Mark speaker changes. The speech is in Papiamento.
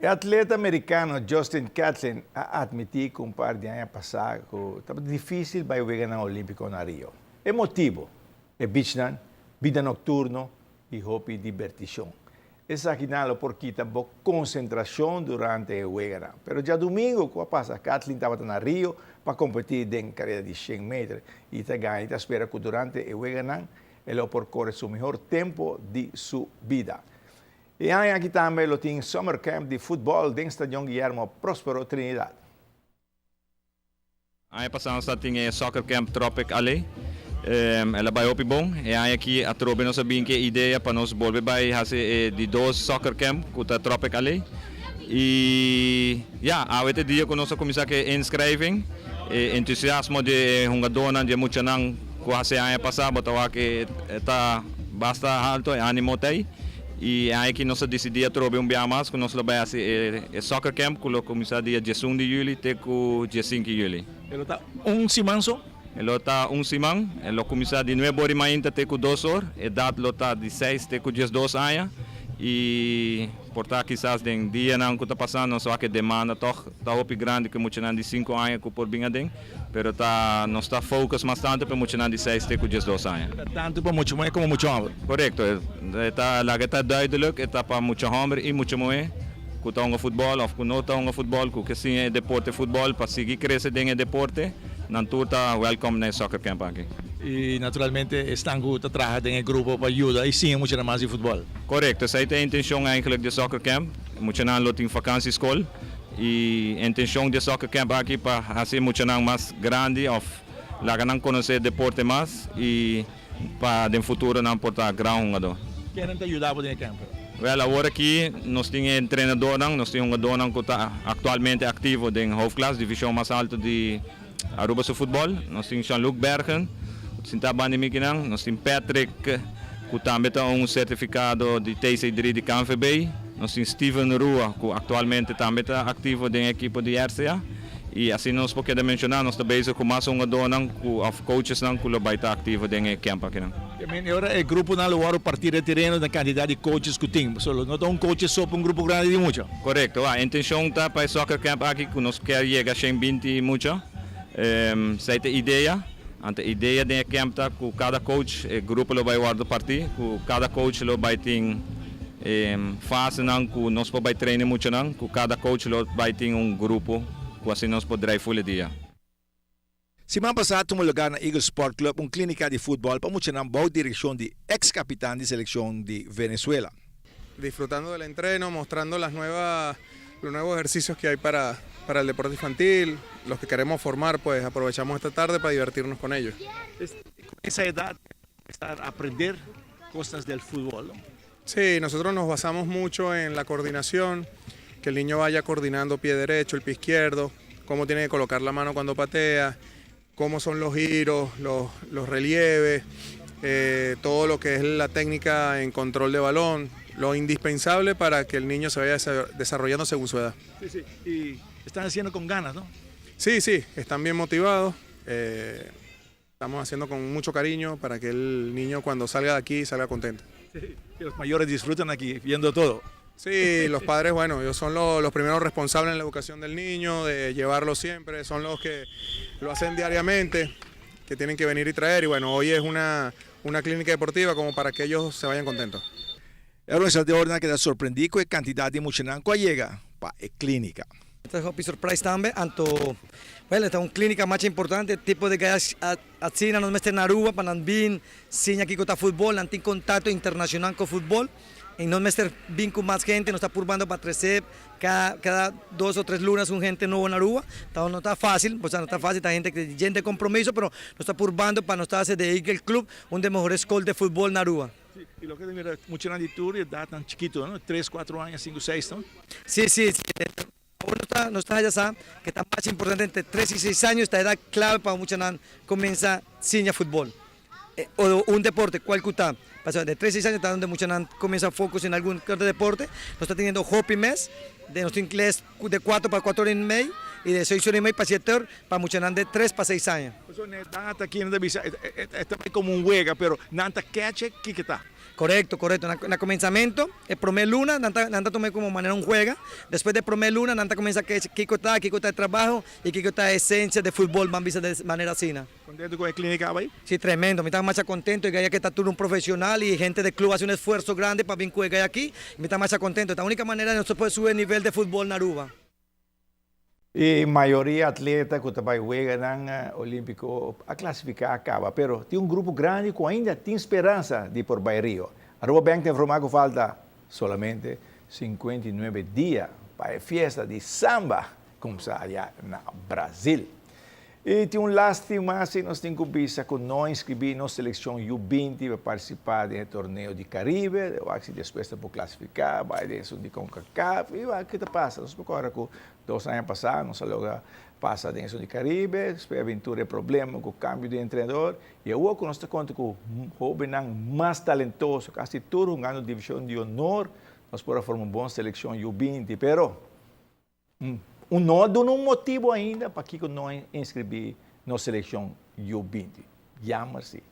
Speaker 1: E atleta merikano Justin Gatlin a atmití ku un par di aña pasá ku tabata difísil bai Weganan Olímpiko na Rio. E motibu? E bichnan, bida nokturno i hopi dibertishon. Esakinan lo por kita bo konsentrashon durante e weganan. Pero djadumingu ku a pasa Gatlin tabata na Rio pa kompetí den kareda di shen meter i ta gana i ta spera ku durante e weganan e lo por kore su mihor tempu di su bida. E aña aki tambe lo tin Summer Camp di futbòl den Stadion Guillermo Prospero Trinidad.
Speaker 2: Aña pasá nos ta tin e Soccer Camp Tropic Alley. El a bai hopi bon. E aña aki atrobe nos a bin ku e idea pa nos bolbe bai hasi e di dos Soccer Camp ku ta Tropic Alley. I ya, awe ta e dia ku nos a kuminsá ku e inschrijving. E entusiasmo di e hungadónan, di e muchanan ku hasi aña pasá bo ta wak e ta basta halto, e animo ta ei. I e aña aki nos a disidí atrobe un biaha mas ku nos lo bai hasi e soccer camp ku lo kuminsá dia diesun di yüli te ku diesinku di yüli.
Speaker 3: E lo ta un siman so?
Speaker 2: E lo ta un siman. E lo kuminsá di nuebe or di mainta te ku dos or. Edat lo ta di seis te ku diesdos aña. I por ta kisas den dianan ku ta pasando nos wak e demanda tòg ta hopi grandi ku e muchanan di sinku aña ku por bin aden. Pero ta nos ta focus mas tantu pa e muchanan di seis te ku diesdos aña.
Speaker 3: Ta tantu pa mucha muhé komo mucha hòmber?
Speaker 2: Korekto. E ta laga e ta duidelijk, e ta pa mucha hòmber i mucha muhé ku ta hunga futbòl òf ku no ta hunga futbòl, ku ke siña e deporte futbòl pa sigui krese den e deporte, nan tur ta wèlkòm na e soccer camp aki.
Speaker 3: I naturalmente esnan ku ta traha den e grupo pa yuda i siña muchanan mas di futbòl.
Speaker 2: Korekto, esei ta e intenshon eigenlijk di e soccer camp. Muchanan lo tin vakansi skol i e intenshon di e soccer camp aki pa hasi e muchanan mas grandi òf laga nan konosé e deporte mas i pa den futuro nan por ta gran hungadó.
Speaker 3: Kennan ta yuda bo den e camp?
Speaker 2: Wèl, awor aki nos tin e entrenadornan, nos tin hungadónan ku ta aktualmente aktivo den hoofdklas, divishon mas alto di Aruba su futbol. Nos tin Jean-Luc Bergen, sintá banda di mi kinan. Nos tin Patrick, ku tambe ta un sertifikado di TC3 di KNVB. Nos tin Steven Rua, ku aktualmente tambe ta aktivo den e ekipo di RCA. I asina nos por keda menshoná, nos ta bezig ku mas hungadónan ku òf coachesnan ku lo bai ta aktivo den e kèmp akinan.
Speaker 3: E ora e gruponan lo wòrdu partí den tereno den kantidat di coaches ku tin. Pasobra lo no ta un coaches so pa un grupo grandi di mucha.
Speaker 2: Korekto. A intenshon ta pa e soccer camp aki ku nos kier yega 120 mucha. Esei ta e idea. Anto e idea den e camp ta ku kada coach e grupo lo bai wòrdu partí, ku kada coach lo bai tin fasenan ku nos por bai train e muchanan, ku kada coach lo bai tin un grupo ku asina nos por drai ful e dia.
Speaker 1: Siman pasá tuma lugá na Eagles Sport Club un klínika di futbòl pa muchanan bou direkshon di eks kapitan di selekshon di Venezuela.
Speaker 4: Disfrutando del entreno, mostrando las nuevas, los nuevos ejercicios que hay para, para el deporte infantil, los que queremos formar, pues aprovechamos esta tarde para divertirnos con ellos.
Speaker 3: Con esa edad estar a aprender cosas del fútbol, ¿no?
Speaker 4: Sí, nosotros nos basamos mucho en la coordinación, que el niño vaya coordinando pie derecho, el pie izquierdo, cómo tiene que colocar la mano cuando patea, cómo son los giros, los, los relieves, todo lo que es la técnica en control de balón, lo indispensable para que el niño se vaya desarrollando según su edad.
Speaker 3: Sí, y están haciendo con ganas, ¿no?
Speaker 4: Sí, están bien motivados. Estamos haciendo con mucho cariño para que el niño cuando salga de aquí salga contento.
Speaker 3: Sí, y los mayores disfrutan aquí viendo todo.
Speaker 4: Sí, los padres, bueno, ellos son los primeros responsables en la educación del niño, de llevarlo siempre, son los que lo hacen diariamente, que tienen que venir y traer. Y bueno, hoy es una clínica deportiva como para que ellos se vayan contentos.
Speaker 1: E organisadornan a keda sorprendí ku e kantidat di muchanan ku a yega pa e klínika.
Speaker 5: Ta hopi surprise tambe, anto well e ta un clinica masha importante, tipo di gaya asina nos mester na Aruba pa nan bin siña kico ta futbol, nan tin contacto internacional cu futbol y nos mester bin cu mas gente, nos ta purbando pa trece cada 2 o 3 lunas un gente nobo na Aruba, ta no ta facil, bo sa no ta facil, ta gente cu gente compromiso, pero nos ta purbando pa nos ta haci di Eagle Club un di e mehores scol di futbol na Aruba.
Speaker 3: Sí, y loke ta mira muchanan di tur edad tan chikito, no? 3, 4 aña, 5, 6, no?
Speaker 5: Sí. Awor nos ta haya sa cu ta mas importante entre 3 y 6 años, ta edad clave pa muchanan cuminsa siña futbol. O un deporte, cual cu ta. Pasobra de 3 y 6 años ta donde muchanan cuminsa focus en algun otro deporte. Nos ta teniendo hopi mes. De nos tin les de 4 pa 4 or y mei y de 6 or y mei pa 7 or pa muchanan de 3 pa 6 aña.
Speaker 3: Paso net nan ata aki nan ta bisa e ta bay como un wega pero nan ta catch kiko ta.
Speaker 5: Correcto, correcto. Na comenzamento, e prome luna, nan ta, nan ta tuma como manera un juega. Despues di prome luna, nan ta cuminsa catch kico ta e trabou y kico ta e esencia di futbol, ban bisa di manera asina.
Speaker 3: Contento cu e clinica bay?
Speaker 5: Si, tremendo. Mi ta mas contento. Y cu ta tur un profesional y hende di club a haci un esfuerso grandi pa bin cu aki. Mi ta mas contento. E unico manera di nos por subi e nivel di futbol na Aruba.
Speaker 1: E mayoria atleta cu tambe Weganan Olimpico a clasifica a caba, pero tin un grupo grandi cu ainda tin speransa di por bay Rio. Aruba Bank ta informa cu falta solamente 59 dia pa e fiesta di samba cuminsa aya na Brasil. Y tin un lastima si nos tin cu bisa cu no a inscribi na seleccion U20 pa participa den torneo di Caribe, of si despues por clasifica, bay den di CONCACAF, y kico ta pasa? Nos awor cu 2 aña pasa, nos a logra pasa den di Caribe, despues aventura problema cu cambio di entrenador, y awor cu nos ta conta cu hobennan mas talentoso, casi tur hungando division di honor, nos por forma un bon seleccion U20, pero un no un motibo ainda pa cu no inscribi na seleccion U20. Yama si.